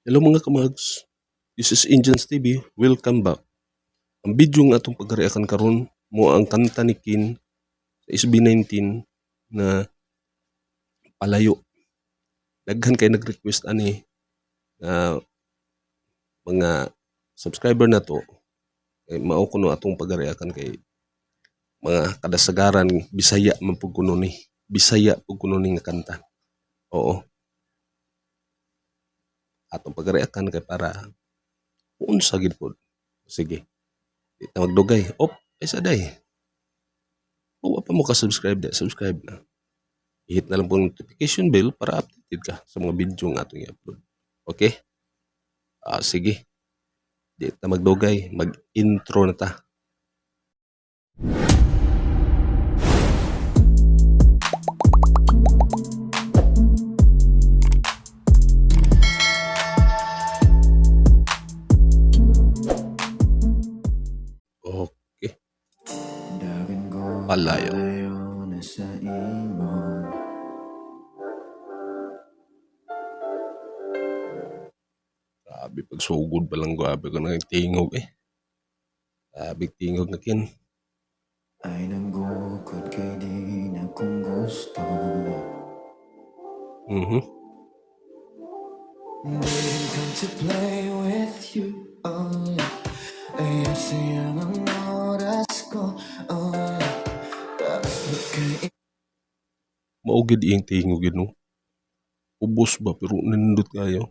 Hello mga kamags, this is Indians TV, welcome back. Ang video nga atong pagreakan karon mo ang kanta ni Kean sa SB19 na Palayo. Daghan kay nag-request ani na mga subscriber na to kay mao kuno atong pagreakan kay mga kadasagaran Bisaya man pud kuno ni. Bisaya pud kuno ni nga kanta. Oo. Atong pagreakan kay para unsa gid pod. Sige. Di ta magdugay. Op, ay sa day. Kung wa pa mo ka-subscribe da, subscribe na. I-hit na lang po ang notification bell para updated ka sa mga video nga atong i-upload. Okay? Ah, sige. Di ta magdugay, mag-intro na ta. Okay. Dagan ko Palayo. palayo na sa imo. Grabe pagsugod pa lang, grabe ko na tingog eh. Grabe tingog na Kean. Ay nanggukod kay di na kong gusto. Didn't come to play with you, oh yeah. Ay sayang ang oras ko, oh yeah. Bakit kay Mao gid iyang tingog gid no. Ubos ba pero nindot kayo.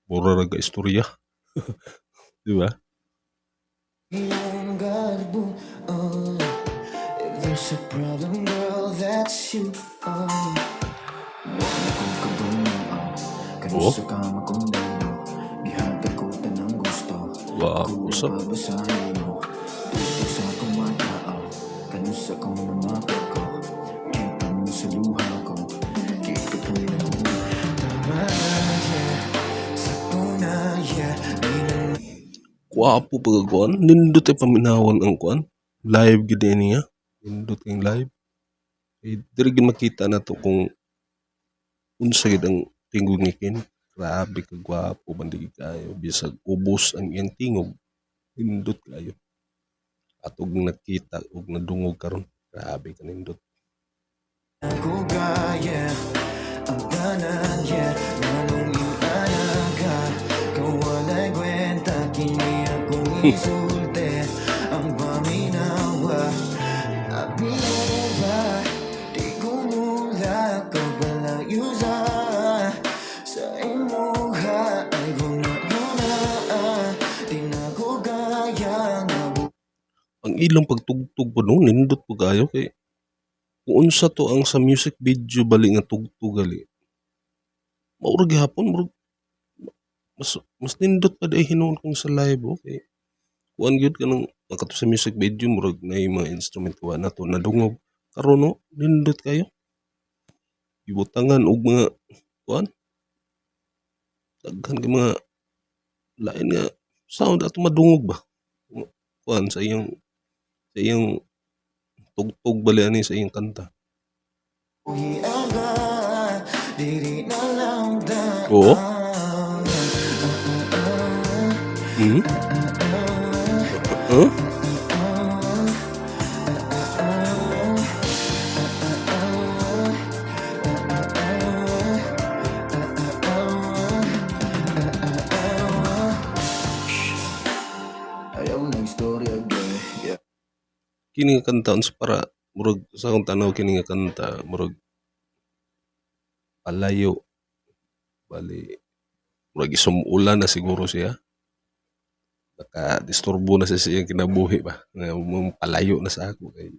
Mura ra ka istorya. Di ba? iyong garbo, oh yeah. If there's a problem, girl, that's you, oh yeah. Wala kong kabunao. Oh. Kanusa ka makundano. Gihatag ko tanang gusto. Wow, Kulang usap. pa ba sa imo? Dito sa akong matao. Kanusa ko namakit ko. Kita mo sa luha ko. Kita ko'y nagulat. Tama, yeah. Sa tunay, yeah. Di na Kwapo pag kuan, nindot ay paminawon ang kuan. Live gid niya. Nindot kay live. Eh, diri gid makita na to kung unsa gid ang tingog ni Kean. Grabe ka gwapo bandig kayo bisag ubos ang iyang tingog. Nindot kayo. Atog nakita ug nadungog karon. Grabe ka nindot. ako gaya. Ang tanan, yeah. Nganong ingana ka. Kawalay kwenta. Kini akong isulti. Ang paminawa. Abi ba? Di ko mula ko palayo sa imuha. Ay guna-guna. Di na ko kaya nga. Ang ilang pagtugtog po no, nindot po kayo kay kung unsa to ang sa music video bali nga tugtog gali. Mao ra gihapon murag mas nindot pa diay hinuon kung sa live okay. Kuan gyud kanang kato sa music video murag naay mga instrument kuan na to nadungog. Karon no, nindot kayo. Gibutangan og mga kuan daghan kay mga lain nga sound ato madungog ba. Kuan sa iyang tugtog bali ani sa iyang kanta. Buhi ka, dili na lang ta. Oo. Huh? Ayaw ng istorya, gay. Yeah. Kini nga kanta unsa para murag sa akong tanaw kini nga kanta murag palayo bali murag isumulan na siguro siya. Naka-disturbo na siya sa iyang kinabuhi ba. Nga palayo na sa ako kay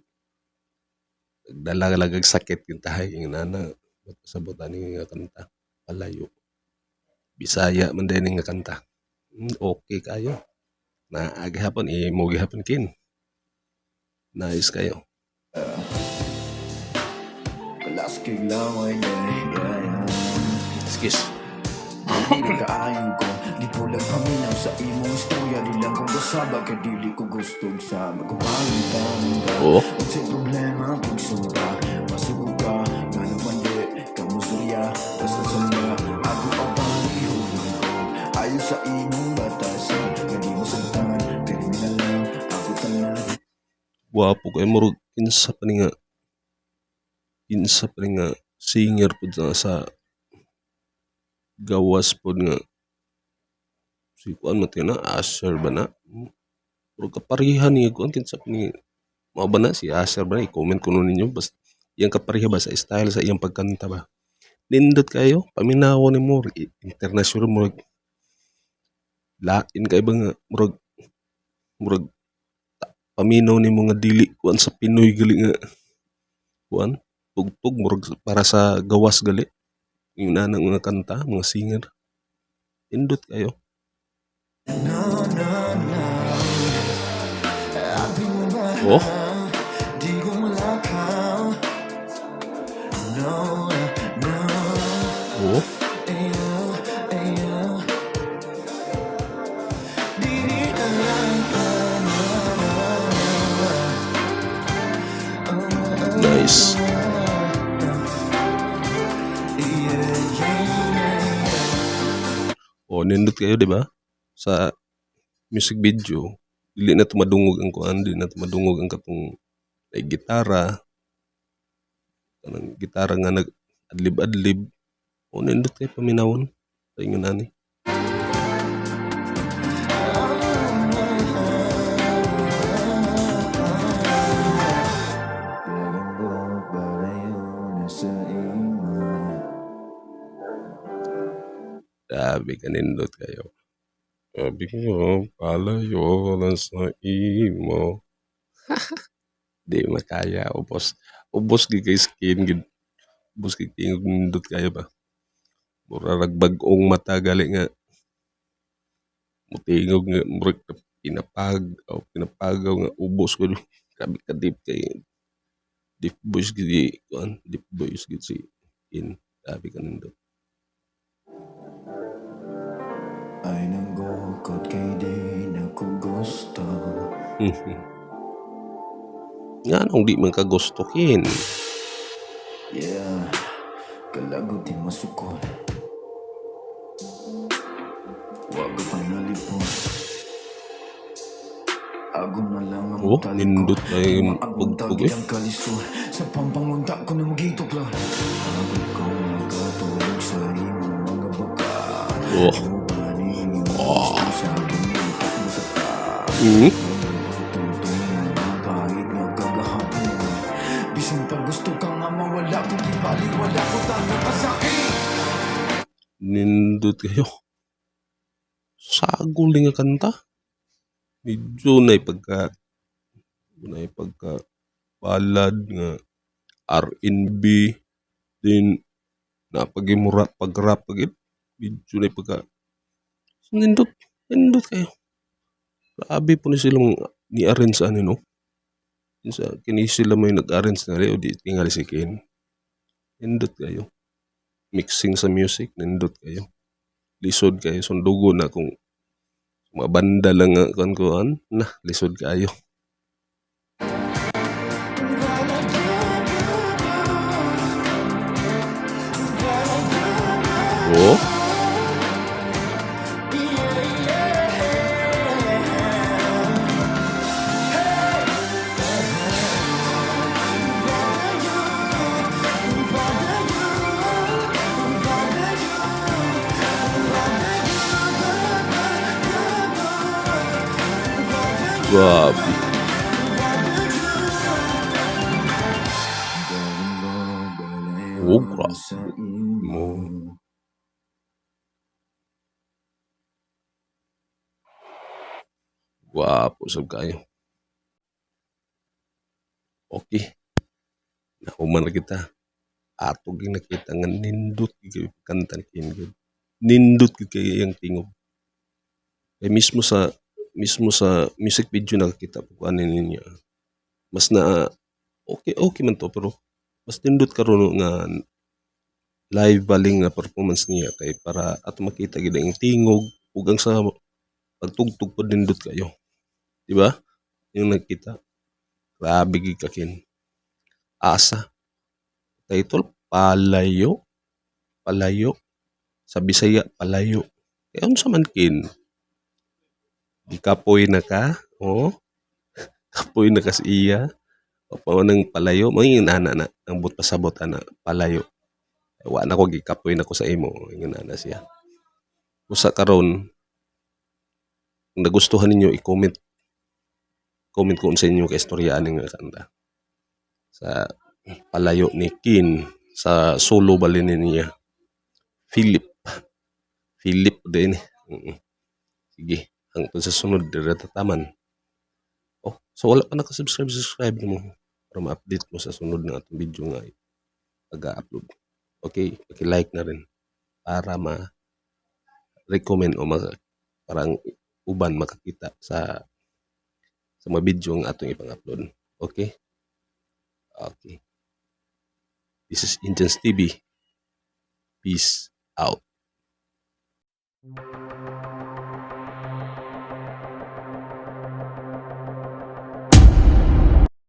nagdala lang og sakit yung tahay ing nana pasabot ani nga kanta Palayo. Bisaya man din nga kanta. Okay kayo. Naa gihapon imo gihapon Kean. Nice kayo. Kalas kay laway, yeah. Excuse. Dili kaayo ko. Di ko lang paminaw sa imong istorya. Di lang kong kasaba kay dili ko gustong sama. Kung pangitan ka. Oo. Unsay problema pagsumpa. Masugo ka. Nga naman di. Kamusurya. Basta samba. Ako ang panihulong ko. Ayo sa imong batasan nga di mo sugtan. Pirmi na lang ako tanan. Gwapo kay, murag kinsa pa ni nga singer pud na sa gawas pod nga si kuan man na, Usher ba na? Murag kapareha niya kuan, kinsa pa ni, mao ba na si Usher ba na? I-comment kuno ninyo, basta iyang kapareha ba sa style sa iyang pagkanta ba. Nindot kayo paminawon nimo, international, murag lain kay ba nga murag paminaw nimo nga dili kuan sa Pinoy gali nga kuan tugtog, murag para sa gawas gali yung nana mga kanta, mga singer. Nindot kayo. No, no, no. Abi mo ba? Oh. Di ko malakaw. No. Oh. Ayaw, ayaw. Dili na lang. No. Nice. Yeah. Oh, nindot kayo, di ba? Sa music video, dili na tumadungog ang kuan, dili na tumadungog ang katong ay gitara, kanang gitara nga nag adlib-adlib. Oh, nindot kayo paminawon sa ingon ani. Dagang palayo na sa imo. Grabe ka, nindot kayo. Sabi ko, palayo na sa imo. Di makaya, ubos. Ubos gid kay skin gid. Ubos gid tingog, nindot kayo ba. Mura rag bag-ong mata gali nga mutingog nga murag pinapag o pinapagaw nga ubos ko. Grabe ka deep kay deep voice gid kuan, deep voice gid si in. Grabe ka nindot. Ay nanggukot kay di na ko gusto. Nga nung di man ka gusto, Kin? Yeah, kalagot di masukol. Wag ko pa nalipon. Ako na lang ang Oh, talikod. nindot kay Di maagwanta tugtog gid eh. ang kalisod. Sa pampangunta ko na magitukla. Ako ko nakatulog sa imong mga baka. Oh. Mo ba ni gusto sa akong utak mo sa ta. Pahit nga kagahapon. Bisan pa gusto ka nga mawala, kung ibaliwala ko tayo kasakit. Nindot kayo. Sagol nga kanta. Medyo na pagka ballad nga R&B din napagimura pag rap pagid, medyo na pagka nindot, nindot kayo. Grabe po ni silang ni-arrange ani, no? Kinsa kini sila may nag-arrange na o di tingali si Ken. Nindot kayo. Mixing sa music, nindot kayo. Lisod kayo sundugo na kung mga banda lang nga kuan kuan na lisod kayo. Oh, grabe. Oh, grabe mo. Gwapo sab kayo. Okay. Nahuman na kita. Ato gyud nakita nga nindot gyud kayo kanta ni Ken gyud. Nindot gyud kayo iyang tingog. Kay mismo sa music video nakakita po ani niya. Mas na okay man to, pero mas nindot karon nga live baling nga performance niya kay para ato makita gid ang tingog ug ang sa pagtugtog pod nindot kayo. Di ba? Yung nakita. Grabe gid ka, Ken. Asa. Title, Palayo. Palayo. Sa Bisaya, palayo. Kaya unsa man, Kin? Gikapoy na ka? Oh? Kapoy na ka sa iya? O pa nang palayo? Mga ana na, ang buot pasabot ana, palayo. Wa na ko, gikapoy na ko sa imo. Ingon ana siya. Usa karon, kung nagustuhan ninyo, i-comment comment kung unsa inyo ka istorya ani nga kanta sa palayo ni Kean sa solo bali ni niya Philip Philip din. Sige, hangtod sa sunod, dira taman. Oh, so wala pa naka-subscribe, subscribe mo para ma-update mo sa sunod na atong video nga pag-upload. Okay, paki-like na rin para ma recommend o parang uban makakita sa mga video nga atong ipang-upload. Okay? Okay. This is Indians TV. Peace out.